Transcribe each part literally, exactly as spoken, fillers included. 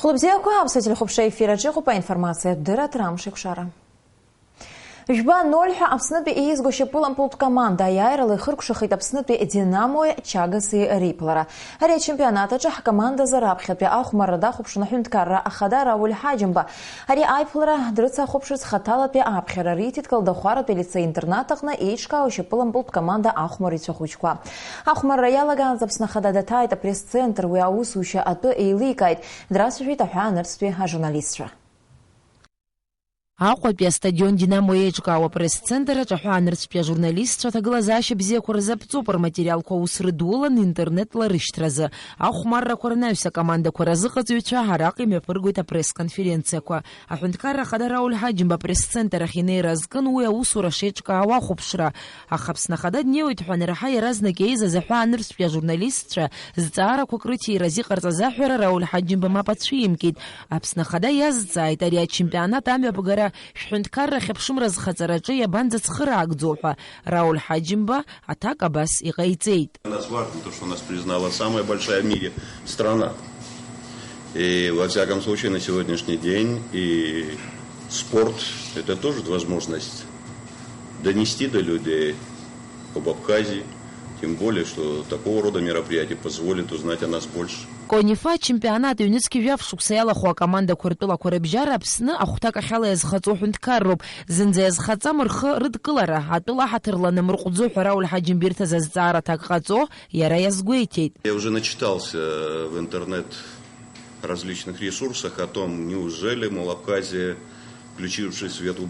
Хәылбзиақәа, аԥсуа телехәаԥшра ефир аҿы иҟоуп аинформациатә дырраҭара Амш еиқәшара. Жәба ноль ҳәа Аԥснытәи еизго ашьапылампылтә команда аиааирала ихыркәшахеит Аԥснытәи Динамои Чагаси реиԥылара. Ари ачемпионат аҿы ҳкомандазы раԥхьатәи ахәмарра дахәаԥшуан аҳәынҭқарра ахада Рауль Ҳаџьымба. Ари аиԥылара дрыцахәаԥшырц хаҭалатәи ааԥхьара риҭеит Калдахәаратәи алицеи-интернат аҟны еиҿкаау ашьапылампылтә команда ахәмарыҩцәа хәыҷқәа. Ахәмарра иалагаанӡа Аԥсны Ахада даҭааит апресс-центр, уи аусушьа атәы еиликааит, драцәажәеит аҳәаа нырцәтәи ажурналистцәа. Аҟәатәи астадион Динамо еиҿкаау апресс-центр аҿы аҳәаа нырцәтәи ажурналистцәа аҭагылазаашьа бзиақәа рзаԥҵоуп, рматериалқәа аус рыдулан интернетла рышьҭразы. Ахәмаррақәа рнаҩс акомандақәа разыҟаҵаҩцәа араҟа имҩаԥыргоит апресс-конференциақәа. Аҳәынҭқарра Ахада Рауль Ҳаџьымба апресс-центр ахь инеира азкын уи аусура шеиҿкаау ахәаԥшра. Аха Аԥсны Ахада днеиуеит ҳәа анраҳа, иаразнак еизаз аҳәаа нырцәтәи ажурналистцәа зҵаарақәак рыҭира азиҟарҵаз аҳәара Рауль Ҳаџьымба мап ацәимкит. Аԥсны Ахада иазҵааит, ари ачемпионат амҩаԥгара шәҳәынҭқарра ахьыԥшымра азхаҵараҿы иабанӡацхыраагӡоу ҳәа. Рауль Ҳаџьымба аҭак абас иҟаиҵеит. Для нас важно то, что нас признала самая большая в мире страна. И, во всяком случае, на сегодняшний день и спорт — это тоже возможность донести до людей об Абхазии, тем более, что такого рода мероприятия позволят узнать о нас больше. Конифа ачемпионат ҩнызқь жәаф шықәса иалахәу акомандақәа ртәылақәа рыбжьара Аԥсны ахәҭакахьала иазхаҵоу ҳәынҭқарроуп. Зынӡа иазхаҵам рхы рыдкылара, атәыла аҳаҭыр ланамырҟәӡо ҳәа Рауль Ҳаџьымба ирҭаз азҵаара аҭак ҟаҵо, иара иазгәеиҭеит. Я уже начитался в интернет различных ресурсах о том, неужели, мол, Абхазия, включившись в эту,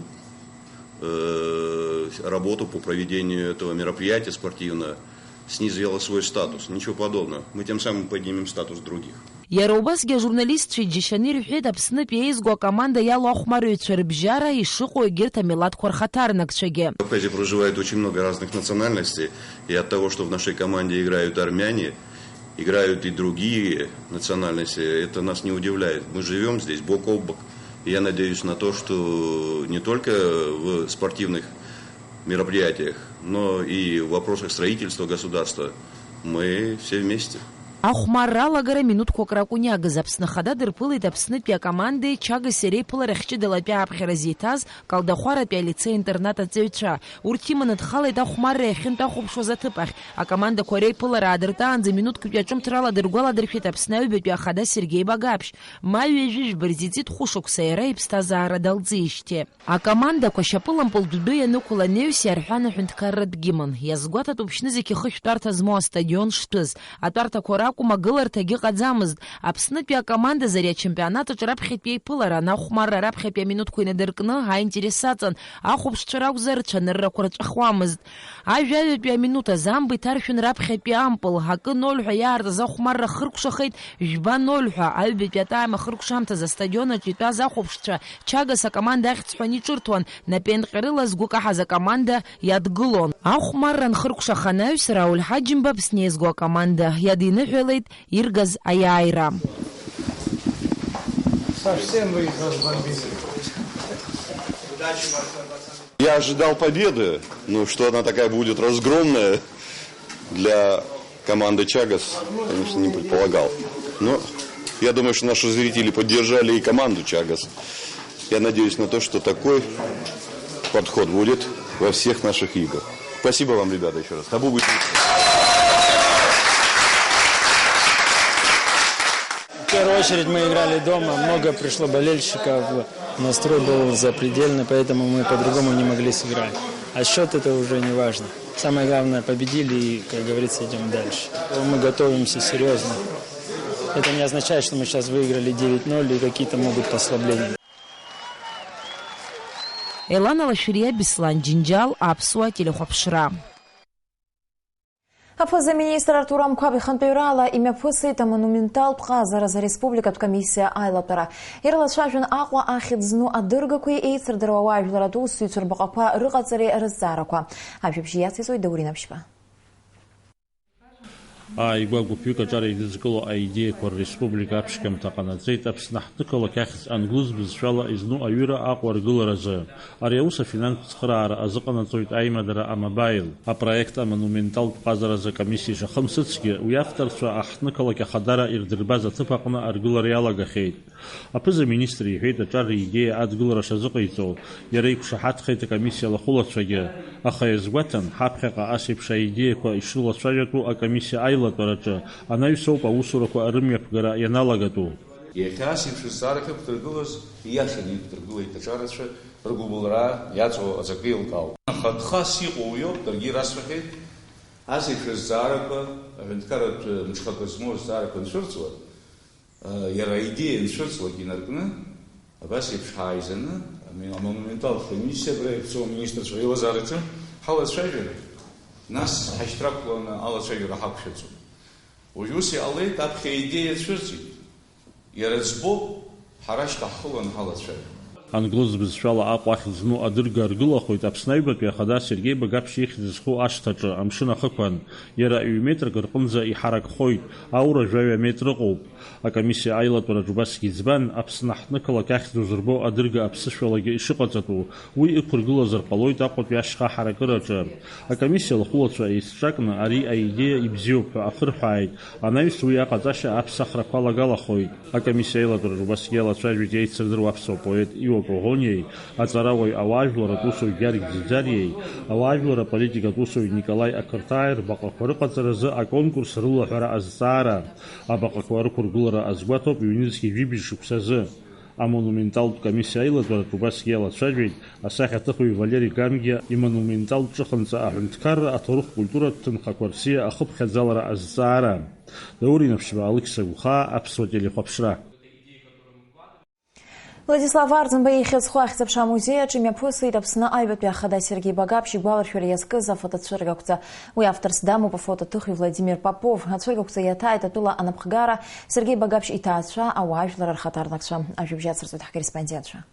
э, работу по проведению этого мероприятия спортивного, снизила свой статус. Ничего подобного. Мы тем самым поднимем статус других. Иара убасгьы ажурналистцәа иџьашьаны ирҳәеит Аԥснытәи еизго акоманда иалоу ахәмарыҩцәа рыбжьара ишыҟоу егьырҭ амилаҭқәа рхаҭарнакцәагьы. В Абхазии проживает очень много разных национальностей, и от того, что в нашей команде играют армяне, играют и другие национальности, это нас не удивляет. Мы живём здесь бок о бок. Я надеюсь на то, что не только в спортивных мероприятиях, но и в вопросах строительства государства мы все вместе. Ахәмарра алагара минуҭқәак ракәын иагыз. Аԥсны Ахада дырԥылеит Аԥснытәи акомандеи Чагасеи реиԥыларахь ҷыдалатәи ааԥхьара зиҭаз Калдахәаратәи алицеи-интернат аҵаҩцәа. Урҭ иманы дхалеит ахәмарра иахьынтә ахәаԥшуаз аҭыԥ ахь. Акомандақәа реиԥылара аадыртаанӡа минуҭк ҩажәа ҿымҭрала дыргәаладыршәеит Аԥсны аҩбатәи ахада Сергеи Багаԥшь. Ма ҩажәи жәба рзы иҵит хәышықәса иара иԥсҭазаара далҵижьҭеи. Акомандақәа шьапылампыл дәы ианықәла анаҩс иарҳәан аҳәынҭқарратә гимн. Иазгәаҭатәуп шьны зегь ихышәтәарҭа змоу астадион штәыз. Атәарҭақәа ракәым, агыларҭагьы ыҟаӡамызт. Аԥснытәи акомандазы ари ачемпионат аҿы раԥхьатәи аиԥылара, анахәмарра раԥхьатәи аминуҭқәа инадыркны аинтерес аҵан, ахәаԥшцәа ракәзар, рцәаныррақәа рҵәахуамызт. Ажәаҩатәи аминуҭ азы амба иҭаршәын раԥхьатәи ампыл, акы ноль ҳәа иаартыз ахәмарра хыркәшахеит, жәба ноль ҳәа. Аҩбатәи атайм ахыркәшамҭазы астадион аҿы итәаз ахәаԥшцәа Чагас акоманда ахьӡ ҳәа аниҿырҭуан, напеинҟьарыла згәы каҳаз акоманда иадгылон. Ахәмарра анхыркәшаха анаҩс, Рауль Ҳаџьымба Аԥсны иазго акоманда иадиныҳәалеит иргаз аиааира. Совсем вы их разбомбили. Я ожидал победы, но что она такая будет разгромная для команды Чагас, конечно, не предполагал. Но я думаю, что наши зрители поддержали и команду Чагас. Я надеюсь на то, что такой подход будет во всех наших играх. Спасибо вам, ребята, ещё раз. Табу будет. В первую очередь мы играли дома, много пришло болельщиков, настрой был запредельный, поэтому мы по-другому не могли сыграть. А счёт — это уже не важно. Самое главное, победили и, как говорится, идём дальше. Мы готовимся серьёзно. Это не означает, что мы сейчас выиграли девять ноль и какие-то могут послабления. Елана Лашәриа, Беслан Џьынџьал, Аԥсуа телехәаԥшра. Аԥыза-министр Артур Амқәаб ихантәаҩрала имҩаԥысит амонументалтә ҟазараз ареспубликатә комиссиа аилатәара. Ирлацәажәон Аҟәа ахьӡ зну адыргақәеи еицырдыруа ауаажәларратә усзуҩцәа рбаҟақәа рыҟаҵареи рызҵаарақәа. Ажәабжь иациҵоит Даурен Аԥшьба. Ааигәа гәыԥҩык аҿар еидызкыло аидеиақәа рреспублика аԥшьгамҭа ҟанаҵеит Аԥсны аҳҭнықалақь ахьӡ англыз бызшәала изну аҩыра Аҟәа аргыларазы. Ари аус афинанстә цхыраара азыҟанаҵоит аимадара амобаил. Апроект амонументалтә ҟазаразы акомиссиа ишахымсыцгьы, уи авторцәа аҳҭнықалақь ахадара ирдырбаз аҭыԥ аҟны аргылара иалагахьеит. Аԥыза-министр иҳәеит аҿар идеиа адгылара шазыҟаиҵо, иара иқәшаҳаҭхеит акомиссиа алахәылацәагьы, аха иазгәаҭан, ҳаԥхьаҟа ас еиԥш аидеиақәа ишрылацәажәатәу акомиссиа аилатәараҿы анаҩсоуп аусурақәа рымҩаԥгара ианалагатәу. Иахьа ас еиԥш азҵаарақәа иқәдыргылаз, ииашаны иқәдыргылеит аҿарацәа, ргәыбылра иаҵоу аҵакы еилкаауп. Аха дхас иҟоу уиоуп, даргьы ирасҳәахьеит, ас еиԥш азҵаарақәа, аҳәынҭқарратә мҽхакы змоу азҵаарақәа анцәырҵуа, Иара аидеиа анцәырҵлак инаркны, абас еиԥш ҳааизаны, ами-, амонументалтә комиссиа абра иаԥҵоу аминистрцәа реилазаараҿы ҳалацәажәара, нас ҳашьҭрақәланы алацәажәара ҳақәшәаӡом. Уажә ус иҟалеит, аԥхьа аидеиа цәырҵит. Иара ӡбоуп, ҳара шьҭа ҳхыланы ҳалацәажәап. Англыз бызшәала Аҟәа ахьӡ зну адырга аргылахоит Аԥсны аҩбатәи ахада Сергеи Багаԥшь ихьӡ зху ашҭаҿы, амшын ахықәан. Иара ҩ-метрак рҟынӡа иҳаракхоит, аура жәаҩа метр ыҟоуп. Акомиссиа аилатәараҿ убасгьы иӡбан, Аԥсны аҳҭнықалақь ахьӡ узырбо адырга аԥсышәалагьы ишыҟаҵатәу, уи ықәыргылазар ҟалоит Аҟәатәи ашьха ҳаракыраҿы. Акомиссиа алахәылацәа еицҿакны ари аидеиа ибзиоуп ҳәа ахырҳәааит, анаҩс уи аҟаҵашьа аԥсахрақәа алагалахоит. Акомиссиа аилатәараҿ убасгьы алацәажәеит еицырдыруа аԥсуа поет Иуа Коӷониеи, аҵарауаи ауаажәларратә усуҩ Гьаргь Ӡиӡариеи, ауаажәлар аполитикатә усуҩ Николаи Ақырҭааи рбаҟақәа рыҟаҵаразы аконкурс рылаҳәара азҵаара. Абаҟақәа рықәыргылара азгәаҭоуп ҩнызқьи жәибжь шықәсазы. Амонументалтә комиссиа аилатәараҿ убасгьы иалацәажәеит асахьаҭыхҩы Валери Гамгиа имонументалтә ҿыханҵа аҳәынҭқарра аҭоурых-культуратә ҭынхақәа рсиа ахыԥхьаӡалара азҵаара. Даур Инаԥшьба, Алықьса Гәхаа, Аԥсуа телехәаԥшра. Владислав Арӡынба ихьӡ зху ахьӡ-аԥша амузеи аҿы имҩаԥысит Аԥсны аҩбатәи ахада Сергеи Багаԥшь игәаларшәара иазкыз афотоцәыргақәҵа. Уи авторс дамоуп афотоҭыхҩы Владимир Попов. Ацәыргақәҵа иаҭааит атәыла анапхгара, Сергеи Багаԥшь иҭаацәа, ауаажәлар рхаҭарнакцәа. Ажәабжь ацырҵоит ҳкорреспондентцәа.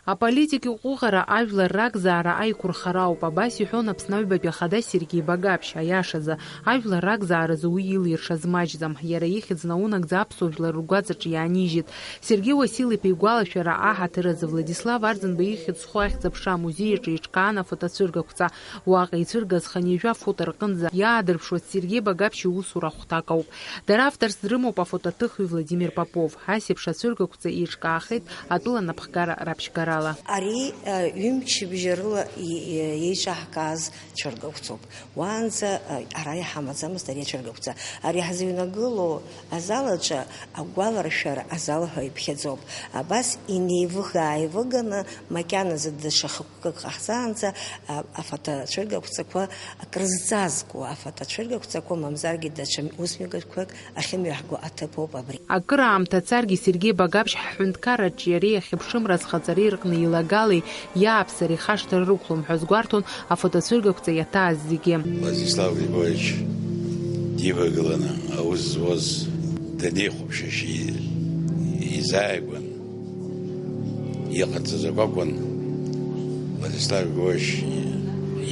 Аполитик иҟәыӷара ажәлар ракзаара аиқәырхара ауп, абас иҳәон Аԥсны аҩбатәи ахада Сергеи Багаԥшь. Аиашазы, ажәлар ракзааразы уи илиршаз маҷӡам. Иара ихьӡ наунагӡа аԥсуа жәлар ргәаҵаҿы иаанижьит. Сергеи Уасил-иԥа игәалашәара аҳаҭыр азы Владислав Арӡынба ихьӡ зху ахьӡ-аԥша амузеи аҿы еиҿкаан афотоцәыргақәҵа. Уаҟа ицәыргаз хынҩажәа фото рҟынӡа иаадырԥшуаз Сергеи Багаԥшь иусура ахәҭак ауп. Дара авторс дрымоуп афотоҭыхҩы Владимир Попов. Ас еиԥш ацәыргақәҵа еиҿкаахеит атәыла анапхгара раԥшьгарала. Ари, э, ҩымчыбжьа рыла и-, и-, еиҿаҳкааз цәыргақәҵоуп. Уаанӡа, э, ара иҳамаӡамызт ари ацәыргақәҵа. Ари ҳзыҩнагылоу азал аҿы агәаларшәара азал ҳәа иԥхьаӡоуп. Абас инеивыга-ааивыганы макьаназы даҽа хықәкык ҟаҳҵаанӡа, а-, афотоцәыргақәҵақәа акрызҵазкуа, афотоцәыргақәҵақәа мамзаргьы даҽа усмҩаԥгатәқәак ахьымҩаҳго аҭыԥ ауп абри. Акыраамҭа царгьы Сергеи Багаԥшь ҳҳәынҭқарраҿы иареи ахьыԥшымра азхаҵареи рҟны илагалеи иааԥсареи хашҭра рықәлом ҳәа азгәарҭон афотоцәыргақәҵа иаҭааз зегьы. Владислав Григорьевич дивагыланы аус зуаз данихәаԥшышьа изааигәан. Иҟарҵаз акәакәын, Владислав Григорьевич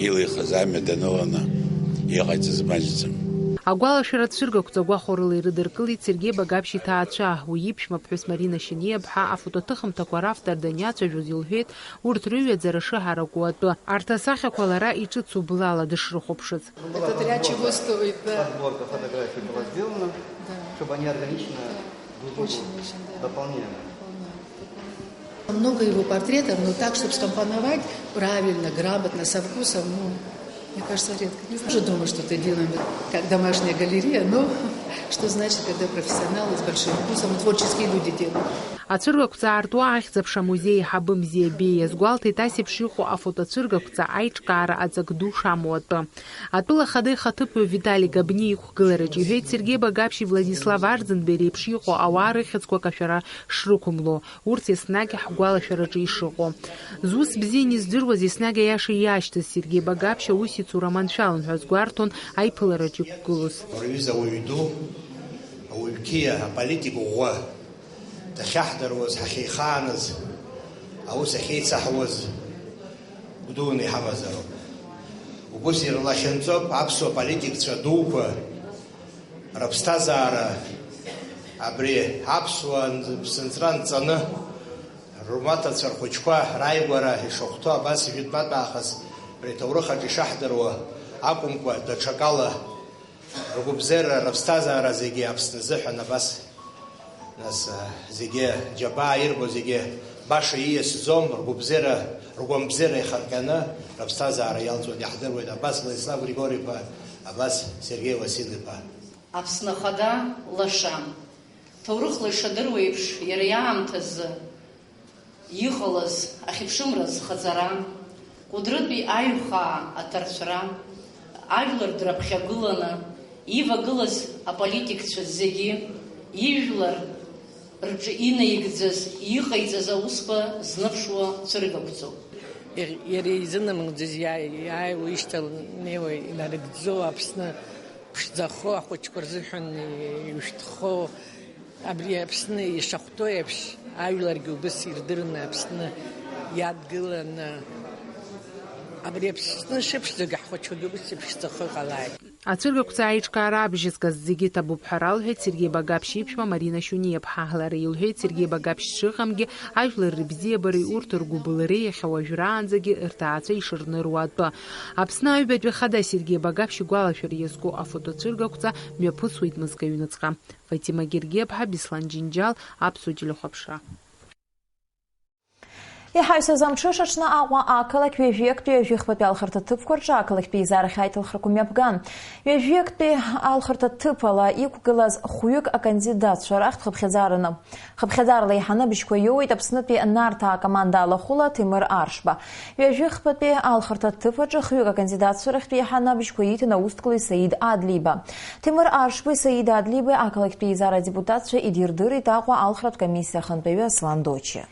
илихыз амҩа даныланы иҟаиҵаз маҷӡам. Агәалашәара цәыргақәҵа гәахәарыла ирыдыркылеит Сергеи Багаԥшь иҭаацәа, уи иԥшәма ԥҳәыс Марина Шьаниа-ԥҳа афотоҭыхымҭақәа равтор даниацәажәоз илҳәеит урҭ рыҩаӡара шыҳараку атәы. Арҭ асахьақәа лара иҿыцу блала дышрыхәаԥшыц. Это для чего стоит, да. Подборка фотографий была сделана, да, чтобы они органично, да, друг другу, очень очень, да, дополняли. Много его портретов, но так, чтобы скомпоновать правильно, грамотно, со вкусом, ну, мне кажется, редко. Не знаю. Тоже думаю, что это делаем как домашняя галерея, но что значит, когда профессионалы с большим вкусом, и творческие люди делают. Ацәыргақәҵа аартуа ахьӡ-аԥша амузеи аиҳабы Мзиа Беиа иазгәалҭеит ас еиԥш иҟоу афотоцәыргақәҵа аиҿкаара аҵак ду шамоу атәы. Атәыла ахада ихаҭыԥуаҩ Витали Габниа иқәгылараҿы иҳәеит Сергеи Багаԥшьи Владислав Арӡынбеи реиԥш иҟоу ауаа рыхьӡқәа акашәара шрықәымло, урҭ еснагь ҳгәалашәараҿы ишыҟоу. Зус бзианы издыруаз, еснагь аиаша иашьҭаз Сергеи Багаԥшь аусеицура маншәалан ҳәа азгәарҭон аиԥылараҿы иқәгылоз. Рҩыза ауаҩ ду, ауаҩ қьиа, аполитик ӷәӷәа. Дахьаҳдыруаз, ҳахьеихааныз, аус ахьеицаҳуаз гәдоуны иҳамазароуп. Убыс ирлахьынҵоуп аԥсуа политикцәа дуқәа рыԥсҭазаара, абри аԥсуа ԥсынҵра нҵаны, рмаҭацәа рхәыҷқәа рааигәара ишахәҭоу абас жәытәнатә аахыс реиҭоурых аҿы ишаҳдыруа акәымкәа, даҽакала, ргәыбзиара, рыԥсҭазаара зегьы Аԥсны азыҳәан абас, нас, а, зегьы џьабаа ирбо зегьы баша ииасӡом, ргәыбзиара, ргәамбзиара ихарҟьаны рыԥсҭазаара иалҵуеит, иаҳдыруеит абас Владислав Григори-иԥа, абас Сергеи Васил-иԥа. Аԥсны Ахада лаша. Ҭоурыхла ишадыруа еиԥш, иара иаамҭазы иҟалаз ахьыԥшымра зхаҵара, Кәыдрытәи аҩхаа аҭарцәра, ажәлар драԥхьагыланы ивагылаз аполитикцәа зегьы ижәлар рҿы инаигӡаз, иҟаиҵаз аусқәа зныԥшуа цәыргақәҵоуп. Иар-, иара изынамыгӡаз иааи-, иааиуа ишьҭалнеиуа инарыгӡо Аԥсны ԥшӡахо, ахәыҷқәа рзыҳәан иушәҭхо, абри Аԥсны ишахәҭоу еиԥш, ажәларгьы убыс ирдырны Аԥсны иадгыланы, абри Аԥсны шыԥшӡогьы ҳхәыҷқәагьы убыс иԥшӡахо иҟалааит. Ацәыргақәҵа аиҿкаара абжьызгаз зегьы ҭабуп ҳәа ралҳәеит Сергеи Багаԥшь иԥшәма Марина Шьуниаԥҳа. Лара илҳәеит, Сергеи Багаԥшь дшыҟамгьы, ажәлар рыбзиабареи урҭ ргәыбылреи иахьа уажәраанӡагьы рҭаацәа ишырныруа атәы. Аԥсны аҩбатәи ахада Сергеи Багаԥшь игәалашәара иазку афотоцәыргақәҵа мҩаԥысуеит мызкы аҩныҵҟа. Фатима Гергиаԥҳа, Беслан Џьынџьал, Аԥсуа телехәаԥшра. Иҳаҩсыз амҽыша аҽны Аҟәа ақалақь ҩажәи актәи ҩажәи хԥатәи алхырҭа ҭыԥқәа рҿы ақалақьтәи еизарахь аиҭалхрақәа мҩаԥган. Ҩажәи актәи алхырҭа ҭыԥ ала иқәгылаз хәҩык акандидатцәа рахьтә хыԥхьаӡараны, хыԥхьаӡарала еиҳаны абжьқәа иоуеит Аԥснытәи Нарҭаа акоманда алахәыла Ҭемыр Аршба. Ҩажәи хԥатәи алхырҭа ҭыԥ аҿы хҩык акандидатцәа рахьтә еиҳаны абжьқәа ииҭон Аусҭклеи Саид Адлеиба. Ҭемыр Аршбеи Саид Адлеибеи ақалақьтәи еизара адепутатцәа идирдырит Аҟәа алхратә комиссиа ахантәаҩы Аслан Дочиа.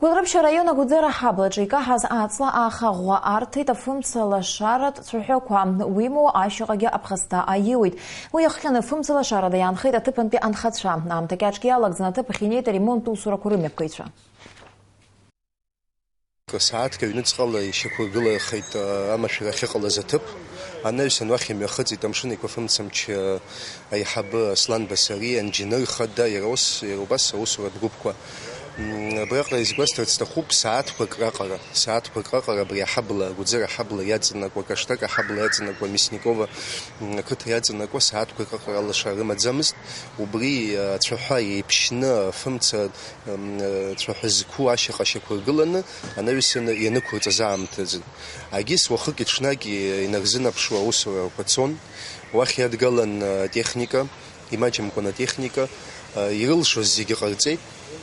Гәылрыԥшь араион Агәӡара ҳаблаҿы икаҳаз аҵла ааха ӷәӷәа арҭеит афымца лашаратә цәаҳәақәа, уимоу ашьаҟагьы аԥхасҭа аиуеит. Уи иахҟьаны афымца лашарада иаанхеит аҭыԥантәи анхацәа. Аамҭа кьаҿк иалагӡаны аҭыԥ ахь инеит аремонттә усурақәа рымҩаԥгаҩцәа. Сааҭк аҩныҵҟала ишьақәыргылахеит, а, амашәыр ахьыҟалаз аҭыԥ. Анаҩсан уахь имҩахыҵит Амшын Еиқәа афымцамч, а, аиҳабы Аслан Басариа, анџьныр хада, иара ус, иара убас аусуратә гәыԥқәа. М, абраҟа изгәасҭарц сҭахуп, сааҭқәак раҟара, сааҭқәак раҟара абри аҳабла, Агәӡара аҳабла иаҵанакуа, Каштак аҳабла иаҵанакуа, Мясникова, м, ақыҭа иаҵанакуа сааҭқәак раҟара алашара рымаӡамызт. Убри, а, ацәаҳәа еиԥшьны, афымца, м, цәаҳәа зқәу ашьаҟа шьақәыргыланы анаҩсан ианықәырҵаз аамҭазын. Агьыс уахыки-ҽнаки инарзынаԥшуа аусурақәа цон. Уахь иадгалан атехника, имаҷымкәан атехника, ирылшоз зегьы ҟарҵеит,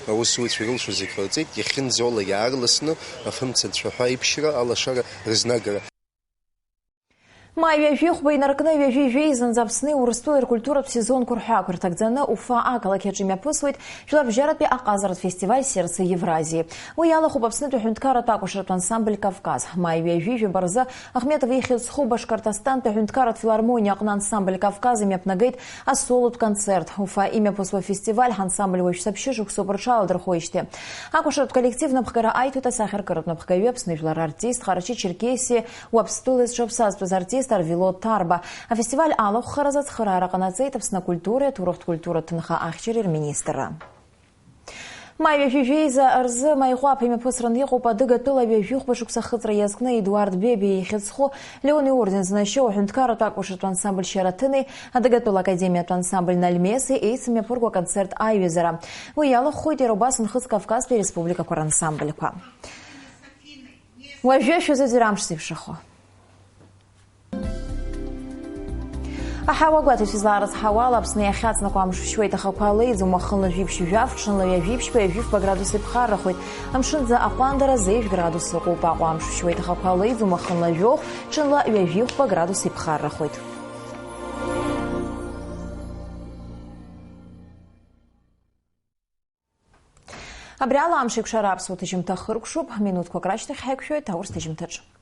аусзуҩцәа ирылшоз зегьы ҟарҵеит, иахьынӡауала иаарласны афымца цәаҳәа аиԥшьра, алашара рызнагара. Маи ҩажәи хәба инаркны ҩажәи жәеизанӡа Аԥсни Урыстәылеи ркультуратә сезонқәа рҳәаақәа рҭагӡаны Уфа ақалақь аҿы имҩаԥысуеит жәларбжьаратәи аҟазаратә фестиваль Сердце Евразии. Уи иалахәуп Аԥснытәи аҳәынҭқарратә акәашаратә ансамбль Кавказ. Маи ҩажәи жәаба рзы Ахметова ихьӡ зху Башкортостантәи аҳәынҭқарратә филармониа аҟны ансамбль Кавказ имҩаԥнагеит асолотә концерт. Уфа имҩаԥысуа афестиваль ҳансамбль уажә саԥшьышықәсоуп рҽаладырхәуеижьҭеи. Акәашаратә коллектив напхгара аиҭоит асахьаркыратә напхгаҩы, Аԥсны жәлар артист, Ҟарачы-Черкесиа, Уаԥстәыла зҽаԥсазтәыз артист Арвило Тарба. Афестиваль алахәхаразы ацхыраара ҟанаҵеит Аԥсны акультуреи аҭоурыхтә культуратә ҭынха ахьчареи рминистрра. Маи ҩажәи жәеиза рзы Маиҟәаԥ имҩаԥысран иҟоуп адыгатәыла ҩажәи хәба шықәса ахыҵра иазкны Едуард Бебиа ихьӡ зху Леон иорден знашьоу аҳәынҭқарратә акәашатә ансамбль Шьараҭыни адыгатәыла академиатә ансамбль Нальмеси еицымҩаԥырго аконцерт аиҩызара. Уи иалахәхоит иара убас Нхыҵ Кавказтәи ареспубликақәа рансамбльқәа. Уажәы шәазыӡырҩ амш зеиԥшрахо. Аҳауа гәаҭеишьа злаарыцҳауала, Аԥсны иахьаҵнакуа амш шәшьуеит, ахақәа леиӡом, уахынла жәиԥшь жәаф, ҽынла ҩажәиԥшь, ҩажәи фба градус иԥхаррахоит. Амшынӡа аҟәандара зеижә градус ыҟоуп, Аҟәа амш шәшьуеит, ахақәа леиӡом, уахынла жәохә, ҽынла ҩажәи хәба градус иԥхаррахоит. Абри ала амш еиқәшара аԥсуа ҭыжьымҭа хыркәшоуп, минуҭқәак рашьҭахь ҳаиқәшәоит аурыс ҭыжьымҭаҿы.